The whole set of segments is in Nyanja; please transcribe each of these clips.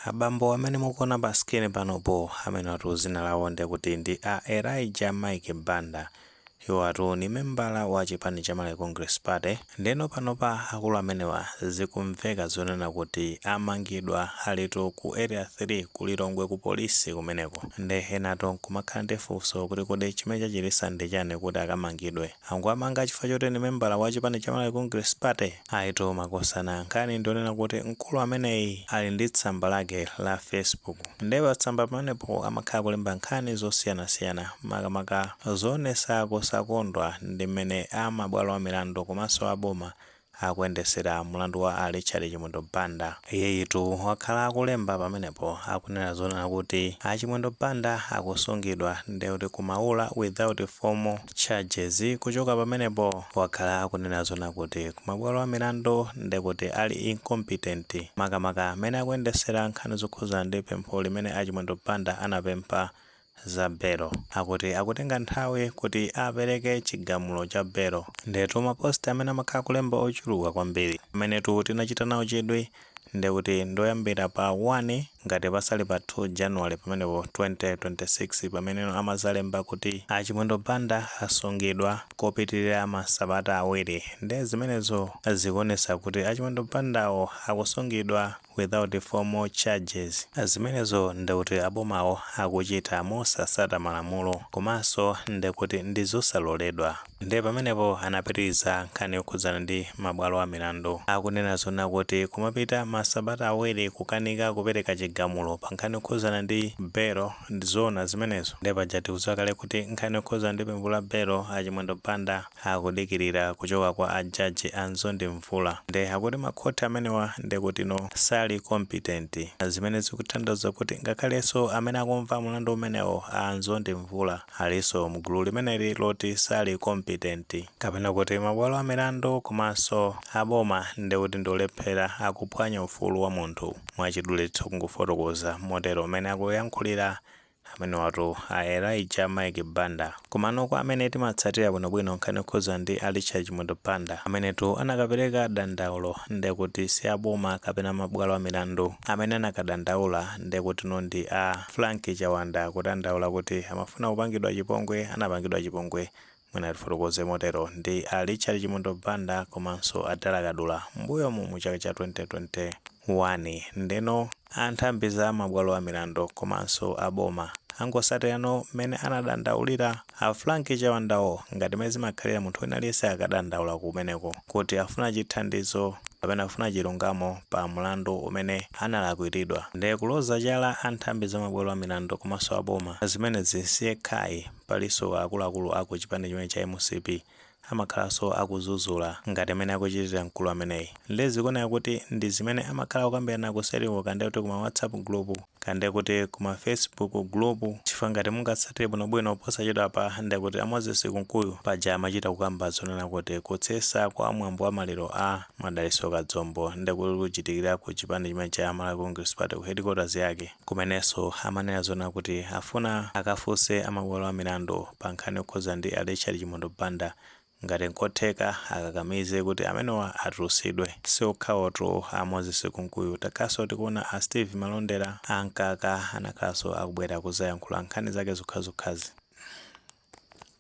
Abambo amene mukuona pa screen panopo amene atu zina lawo ndekuti ndi a Elijah Mike Banda. Iwo atu ni membala wa chipani cha Malawi Congress Party. Ndeno panopa akulu amenewa zikumveka zonena kuti amangidwa, alitu ku Area 3 ku Lilongwe ku polisi kumeneko. Nde enatu nkumakhala ndi funso kuti kodi chimene chachititsa ndi chani kuti akamangidwe? Anguamanga chifukwa choti ni membala wa chipani cha Malawi Congress Party? Ayitu makosana, nkhani ndionena kuti mkulu ameneyi ali ndi tsamba lake la Facebook. Nde patsamba pamenepo amakhala kulemba nkhani zosiyanasiyana, makamaka zoonesa kusakondwa ndi mmene amabwalo a milandu komanso aboma akuyendesera mlandu wa a Richard Chimwendo Banda. Iyeyitu wakhala akulemba pamenepo akunena zonena kuti a Chimwendo Banda akusungidwa ndekuti kumaula without formal charges. Kuchoka pamenepo wakhala akunena zonena kuti kumabwalo a milandu ndekuti ali incompetent, makamaka amene akuyendesera nkhani zokhuzana ndi pempho limene a Chimwendo Banda anapempha za belo. Akuti akutenga nthawi kuti apereke chigamulo cha belo. Ndetu ma post amene amakhala kulemba ochuluka kwambiri amenetu tinachita nawo chidwi ndekuti ndoyambira pa 1 ngati pasali pa 2 January pamenepo 2026, pamene amazalemba kuti a Chimwendo Banda asungidwa kopitirira masabata 2. Nde zimenezo zikuonesa kuti a Chimwendo Bandawo akusungidwa without formal charges. Zimenezo ndekuti abomawo akuchita mosasata malamulo komanso ndekuti ndi zosaloledwa. Nde pamenepo anapitiriza nkhani yokhudzana ndi mabwalo a milandu, akunena zona kuti kumapita masabata 2 kukanika kupereka chigamulo pa nkhani yokhudzana ndi belo, ndi zona zimenezo? Nde paja tikudziwa kale kuti nkhani yokhudzana ndi pempho la belo a Chimwendo Banda akudikirira kuchoka kwa ajaji a Nzondi Mvula. Nde akuti makhoti amenewa ndekuti no sali competent, zimene zikutanthauza kuti ngakhalenso amene akumva mlandu umenewo a Nzondi Mvula alinso mgulu limeneli loti sali competent, kapena kuti mabwalo a milandu komanso aboma ndekuti ndiolephera, akuphwanya ufulu wa munthu. Mwachidule kungofotokoza motero amene akuyankhulira amene watu a Elijah Mike Banda. Komano kwa amene timatsatira bwinobwino nkhani yokhuza ndi a Richard Chimwendo Banda, amenetu anakapereka dandaulo ndekuti si aboma kapena mabwalo a milandu. Amene anakadandaula ndekuti no ndi a Frank Chawanda, kudandaula kuti amafuna kupangidwa chipongwe, anapangidwa chipongwe, mwina tifotokoze motero, ndi a Richard Chimwendo Banda komanso a Dala Kadula mbuyomu mu chaka cha 2021. Ndeno anthambi za mabwalo a milandu komanso aboma angosatirano mmene anadandaulira a Frank Chawandawo, ngati mmene zimakhalira munthu wina aliyense akadandaula kumeneko kuti afuna chithandizo kapena afuna chilungamo pa mlandu umene analakwiridwa. Ndiye kuloza chala anthambi za mabwalo a milandu komanso aboma, zimenezi siyekhayi, palinso akuluakulu aku chipani chimene cha MCP amakhalanso akuzuzula ngati amene akuchitira mkulu ameneyi. Ndi zikuoneka kuti ndi zimene amakhala kukambirana kuseriko, kande kuti kuma WhatsApp group, kande kuti kuma Facebook group, chifukwa ngati mungatsatire bwinobwino posachedwa pa ndekuti a Moses Kunkuyu paja amachita kukamba zonena kuti kutsesa kwa mwambo wa maliro a Madalitso Kadzombo ndekuti kuchitikira ku chipani chimene cha Malawi Congress Party ku headquarters yake, kumenenso amanena zonena kuti afuna akafunse amabwalo a milandu pa nkhani yokhuza ndi a Richard Chimwendo Banda, ngati nkotheka akakamize kuti amenewa atulusidwe. Siokhawotu a Moses Kunkuyu, takhaso tikuona a Steve Malondera ankaka anakhalanso akubwera kuzayankhula nkhani zake zokhazokhazi.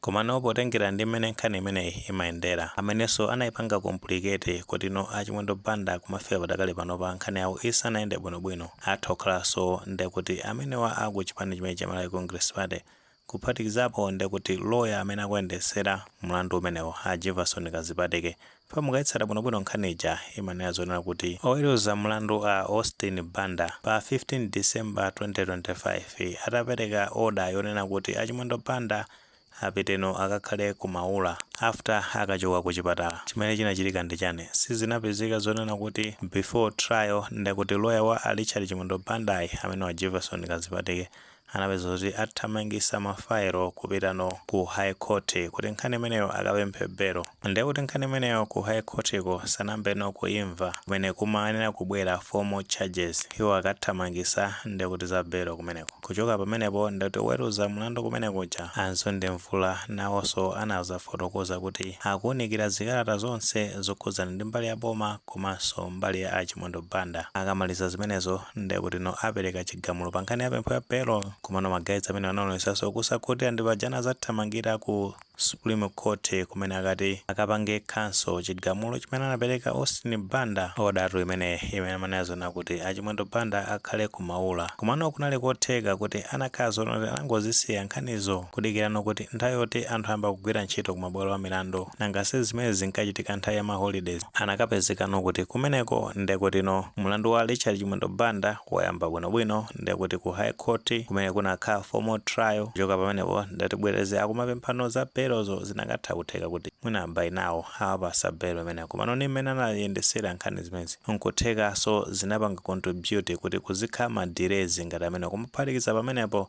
Komano potengera ndi mmene nkhani imeneyi imayendera, amenenso anayipanga complicate kuti no a Chimwendo Banda kumafika padakali panopa nkhani yawo isanayende bwinobwino, atha kukhalanso ndekuti amenewa aku chipani chimene cha Malawi Congress Party, kuphatikizapo ndekuti lawyer amene akuyendesera mlandu umenewo a Jefferson Kazipatike. Pa mukayitsata bwinobwino nkhani ija imanena zonena kuti oweruza mlandu a Austin Banda pa 15 December 2025 atapereka order yonena kuti a Chimwendo Banda apiteno akakhale kumaula after akachoka ku chipatala, chimene chinachitika ndi chani? Sizinapezeka zonena kuti before trial ndekuti lawyer wa a Richard Chimwendo Bandayi amene wa Jefferson Kazipatike Anapeza kuti athamangisa mafailo kupitano ku High Court kuti nkhani imeneyo akapemphe belo. Ndiye kuti nkhani imeneyo ku High Court ko sanambeno kuimva kumene kumayenera kubwera formal charges. Iwo akathamangisa ndekuti za belo kumeneko. Kuchoka pamenepo, ndikuti oweruza mlandu kumene kuja, a Mzonde Mvula, nawonso anazafotokoza kuti akuwunikira zikalata zonse zokhudzana ndi mbali ya boma komanso mbali ya Achimwendo Banda. Akamaliza zimenezo, ndekuti no apereka chigamulo pa nkhani ya pempho ya belo. Komano ma guys amene anaonesanso kusakhutira, ndi pajana azathamangira ku Supreme Court kumene akati akapange cancel chigamulo chimene anapereka Austin Banda, order imene amanena kuti Achimwendo Banda akhale kumaula. Komano kunali kotheka kuti anakhala zonoti anangozisiya nkhanizo, kudikirano kuti nthawi yoti anthu ayamba kugwira ntchito kumabwalo a milandu, nangase zimene zinkachitika nthawi ya ma holidays, anakapezekano kuti kumeneko ndekutino mlandu wa Richard Chimwendo Banda wayamba bwinobwino, ndekuti ku High Court kumene kunakhala formal trial. Kuchoka pamenepo, ndatibwereze akumapemphano za belozo, zinakatha kutheka kuti mwina by now awapasa belo imeneyo. Komano ni mmene anayendesera nkhani zimenezi, nkuthekanso zinapanga contribute kuti kuzikhala ma delays ngati amene. Kumaphatikiza pamenepo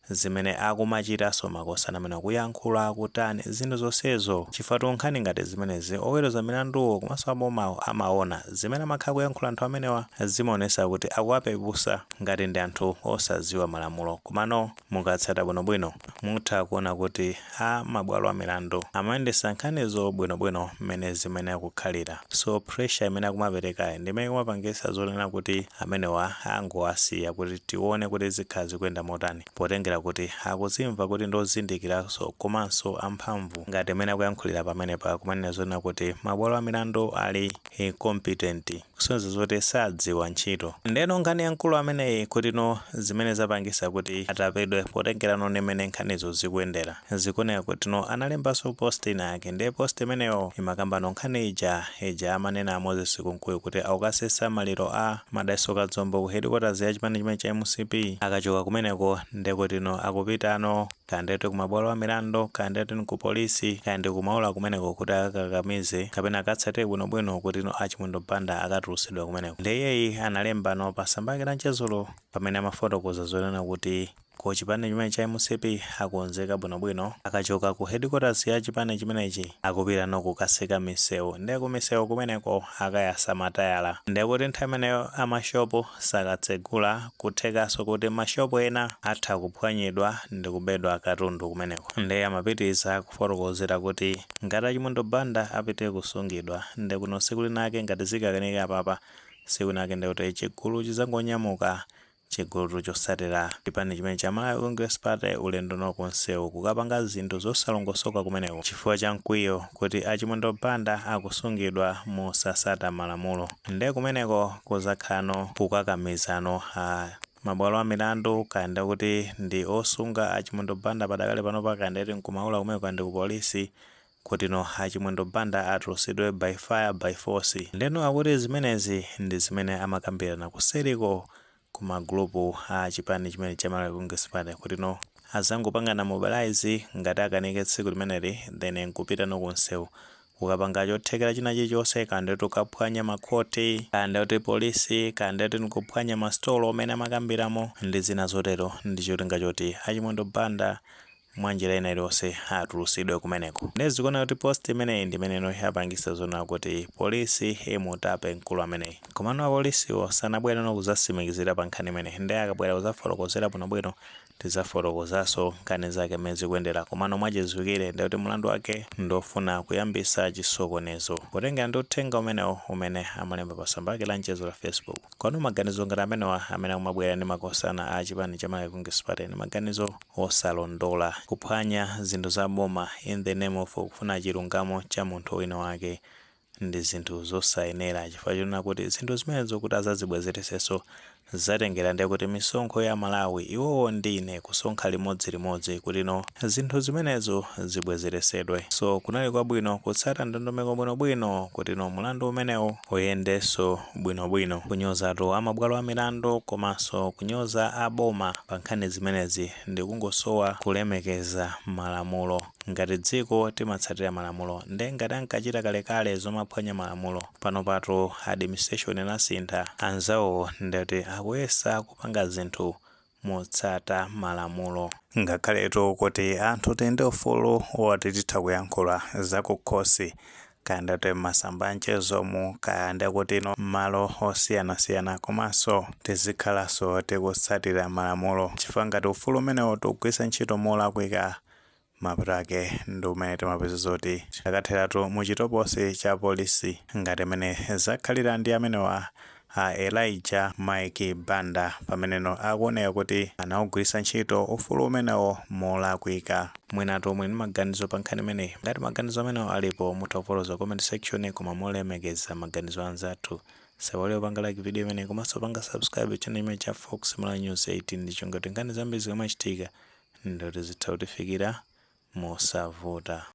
zimene akumachitanso makosana amene akuyankhula kutani, zinthu zonsezo, chifukwa nkhani ngati zimenezi oweruza milanduwo komanso abomawo amaona zimene amakhala kuyankhula anthu amenewa, zimaonesa kuti akuwapepusa ngati ndi anthu osadziwa malamulo. Komano mukatsata bwinobwino, mutha kuona kuti a mabwalo a milandu amayendesa nkhanizo bwinobwino mmene zimene akukhalira. So pressure imene akumaperekayi ndimene kumapangisa zonena kuti amenewa angowasiya kuti tione kuti zikhala zikuyenda motani, potengera kuti akuzimva kuti ndozindikiranso komanso amphamvu, ngati imene akuyankhulira pamenepa kumanena zonena kuti mabwalo a milandu ali incompetent, kusonyeza zoti sadziwa ntchito. Ndeno nkhani ya mkulu ameneyi kutino zimene zapangisa kuti atapedwe, potengerano nimene nkhanizo zikuyendera, zikuoneka kutino analembanso post ina yake. Ndiye post imeneyo imakambano nkhani ija amanena a Moses Kunkuyu kuti akukasesa maliro a Madalitso Kadzombo ku headquarters ya chipani chimene cha MCP. Akachoka kumeneko, ndekutino akupitano kandete kumabwalo a milandu, kandete ku polisi, kayende kumaula kumeneko kuti akakamize kapena akatsatire bwinobwino kuti no Achimwendo Banda akatulusidwa kumeneko. Ndiyeyi analembano pa tsamba lake la mchezulo pamene amafotokoza zonena kuti ku chipani chimene cha MCP akonzeka bwinobwino, akachoka ku headquarters ya chipani chimenechi akupita no kukaseka misewu. Ndiye ku misewu kumeneko akayasa matayala, ndiye kuti nthawi imeneyo amashopu sakatsegula, kuthekanso kuti mashopu ena atha kuphwanyidwa ndi kubedwa katundu kumeneko. Ndiye amapitiriza kufotokozera kuti ngati Achimwendo Banda apite kusungidwa, ndiye kuno tsiku linake ngati zikakanike apapa, tsiku linake ndikuti chigulu chizangonyamuka, chigulu chosatira chipani chimene cha Malawi Congress Party, ulendo nokonsewu kukapanga zinthu zosalongosoka kumeneko, chifukwa cha mkwiyo kuti Achimwendo Banda akusungidwa mosasata malamulo. Ndiye kumeneko kuzakhalano kukakamizano a mabwalo a milandu, kayenda kuti ndi osunga Achimwendo Banda padakale panopa, kayendeti nkumaula kumene, kayende ku polisi, kuti no Achimwendo Banda atulusidwe by fire by force. Ndeno akuti zimenezi ndi zimene amakambirana kuseriko ku magulupu a chipani chimene cha Malawi Congress Party, kuti no azangopangana mobilize ngati akanike tsiku limeneli, then nkupita no kunsewu kukapanga chothekera china chilichonse, kandi tukaphwanya makhoti, kandi kuti polisi, kandi kuti nkuphwanya masitolo amene amakambiramo ndi zina zotero, ndi cholinga choti Achimwendo Banda mwanjira ina iliyonse atulusidwe kumeneko. Ndezikuona kuti post imeneyi ndi imeneno yapangisa zona kuti polisi imutape mkulu ameneyi. Komano apolisiwo sanabwere no kuzatsimikizira pa nkhani imeneyi. Ndiye akabwera kuzafotokozera bwinobwino, tidzafotokozanso nkhani zake mmene zikuyendera. Komano mwachidziwikire ndikuti mlandu wake ndofuna kuyambisa chisokonezo, potengera ndi uthenga umenewo umene amalemba pa tsamba lake la mchezo la Facebook. Kono maganizo ngati amenewa amene akumabwera ndi makosana a chipani cha Malawi Congress Party ndi maganizo osalondola. Kuphwanya zinthu za boma in the name of kufuna chilungamo cha munthu wina wake ndi zinthu zosayenera, chifukwa chonena kuti zinthu zimenezo kuti azazibwezeresenso zatengera ndiye kuti misonkho ya Malawi, iwowo ndine kusonkha limodzilimodzi kuti no zinthu zimenezo zibwezeresedwe. So kunali kwabwino kutsata ndondomeko bwinobwino kuti no mlandu umenewo uyendenso bwinobwino. Kunyozatu amabwalo a milandu komanso kunyoza aboma pa nkhani zimenezi ndi kungosowa kulemekeza malamulo. Ngati dziko timatsatira malamulo, nde ngati ankachita kalekale zomaphwanya malamulo, pano patu administration inasintha, anzawo ndeti akuyesa kupanga zinthu. Motsata malamulo. Ngakhaletu kuti anthu tili ndi ufulu woti titha kuyankhula zakukhosi, kaya ndati m'masamba a mchezomu, kaya ndekuti ino m'malo osiyanasiyana, komanso tizikhalanso tikutsatira malamulo, chifukwa ngati ufulu umenewo tikugwiritsa ntchito molakwika, mapeto ake ndi umene timapeza zoti akatheratu muchitoposi cha polisi, ngati mene zakhalira ndi amenewa a Elijah Mike Banda, pameneno akuoneka kuti anawugwiritsa ntchito ufulu umenewo molakwika. Mwinatu muli ndi maganizo pa nkhani imeneyi. Ngati maganizo amenewo alipo, mutha kufotokoza comment section, koma molemekeza maganizo anzathu. Sewale upanga like video imeneyi komanso panga subscribe channel imene cha Fox Malawi News 18, ndichongoti nkhani zambiri zikamachitika ndoti zitha kutifikira mosavuta.